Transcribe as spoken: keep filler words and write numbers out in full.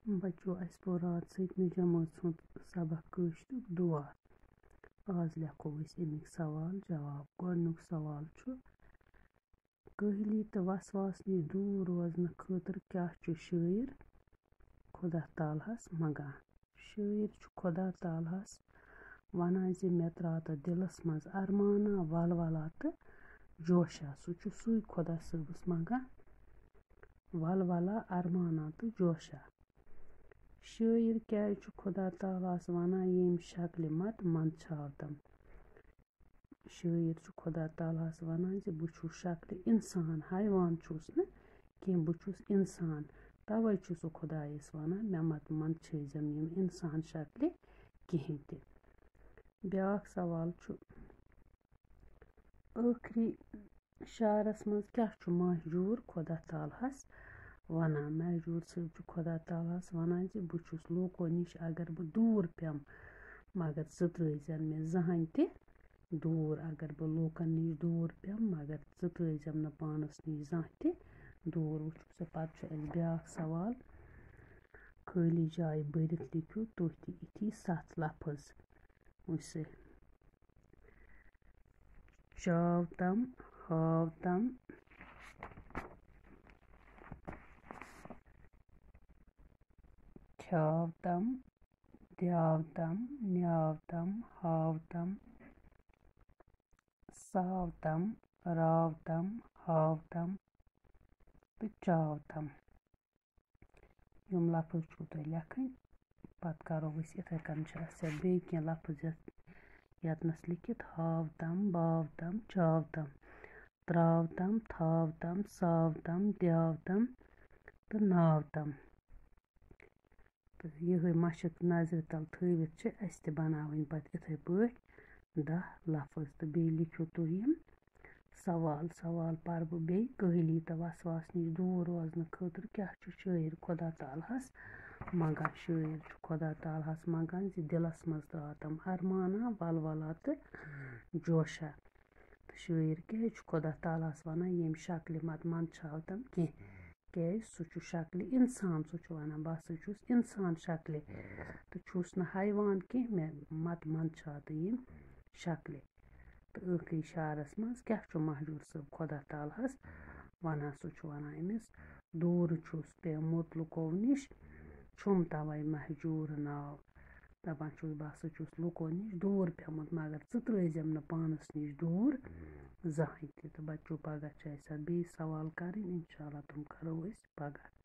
بچو، اَسہِ پوٚر راتھ سۭتمہِ جمٲژ ہُنٛد سبق کٲشرُک دُعا۔ آز لیکھو أسۍ اَمِکۍ سوال جواب۔ گۄڈٕنیُک سوال چھُ، کٲہلی تہٕ وسواس نِش دوٗر روزنہٕ خٲطرٕ کیٛاہ چھُ شٲعر خۄدا تعالیٰ ہَس منٛگان؟ شٲعر چھُ خۄدا تعالیٰ ہَس وَنان زِ مےٚ ترٛاو تہٕ دِلَس منٛز ارمانہ، ولولہ تہٕ جوشہ۔ سُہ چھُ سُے خۄدا صٲبَس منٛگان، ولولہ، ارمانہ تہٕ جوشہ۔ شٲعر کیٛازِ چھُ خۄدا تعالیٰ ہَس وَنان، ییٚمہِ شکلہِ مت منٛدچھاو تم؟ شٲعر چھُ خۄدا تعالیٰ ہَس وَنان زِ بہٕ چھُس شکلہِ اِنسان، حیوان چھُس نہٕ کینٛہہ، بہٕ چھُس اِنسان۔ تَوَے چھُ سُہ خۄدایَس وَنان، مےٚ مت منٛدچھٲیزٮ۪م یِم اِنسان شکلہِ کِہیٖنۍ تہِ۔ بیٛاکھ سوال چھُ، ٲخری شعرَس منٛز کیٛاہ چھُ مہجوٗر خۄدا تعالیٰ ہَس وَنان؟ مہجوٗر صٲب چھُ خۄدا تعالیٰ ہَس وَنان زِ بہٕ چھُس لوٗکو نِش اگر بہٕ دوٗر پٮ۪مہٕ، مگر ژٕ ترٛٲیزٮ۪ن مےٚ زٕہٕنۍ تہِ دوٗر۔ اگر بہٕ لوٗکَن نِش دوٗر پٮ۪مہٕ، مگر ژٕ ترٛٲیزٮ۪م نہٕ پانَس نِش زانٛہہ تہِ دوٗر۔ وٕچھِو سا، پَتہٕ چھُ اَسہِ بیٛاکھ سوال، خٲلی جایہِ بٔرِتھ لیکھِو تُہۍ تہِ یِتھی ستھ لفظ۔ وٕچھ سا، چاو تم، ہاو تم، کھیاو تم، دیاو تم، نیاو تم، ہاو تم، ساو تم، راو تم، ہاو تم تہٕ چاو تم۔ یِم لفظ چھُو تۄہہِ لیکھٕنۍ۔ پَتہٕ کَرو أسۍ یِتھَے کٔنۍ، چھِ اَسہِ بیٚیہِ کینٛہہ لفظ یَتھ، یَتنَس لیکھِتھ، ہاو تَم، باو تَم، چاو تَم، ترٛاو تَم، تھاو تَم، ساو تَم، دیاو تَم تہٕ ناو تَم۔ تہٕ یِہوٚے مَشٕق نظرِ تَل تھٲوِتھ چھِ اَسہِ تہِ بَناوٕنۍ پَتہٕ یِتھَے پٲٹھۍ دَہ لفظ۔ تہٕ بیٚیہِ لیکھِو تُہۍ یِم سوال۔ سوال پَرٕ بہٕ بیٚیہِ، کٲہلی تہٕ وسواس نِش دوٗر روزنہٕ خٲطرٕ کیٛاہ چھُ شٲعر خۄدا تعالیٰ ہَس منٛگان؟ شٲعر چھُ خۄدا تعالیٰ ہَس منٛگان زِ دِلَس منٛز ترٛاو تم ارمانہ، ولولہ تہٕ جوشہ۔ تہٕ شٲعر کیٛازِ چھُ خۄدا تعالیٰ ہَس وَنان، ییٚمہِ شکلہِ مت منٛدچھاو تم کینٛہہ؟ کیٛازِ سُہ چھُ شکلہِ اِنسان، سُہ چھُ وَنان، بہٕ ہسا چھُس اِنسان شکلہِ تہٕ چھُس نہٕ حیوان کینٛہہ، مےٚ مت منٛدچھاو تہٕ یِم شکلہِ۔ تہٕ ٲخری شعرَس منٛز کیٛاہ چھُ مہجوٗر صٲب خۄدا تعالیٰ ہَس وَنان؟ سُہ چھُ وَنان أمِس، دوٗر چھُس پیوٚمُت لُکو نِش، چھُم تَوَے مہجوٗر ناو۔ دَپان چھُس، بہٕ ہسا چھُس لُکو نِش دوٗر پیوٚمُت، مگر ژٕ ترٛٲیزٮ۪م نہٕ پانَس نِش دوٗر زٕہٕنۍ تہِ۔ تہٕ بَچو، پَگاہ چھِ اَسہِ اَتھ بیٚیہِ سوال کَرٕنۍ، اِنشاء اللہ تِم کَرو أسۍ پَگاہ۔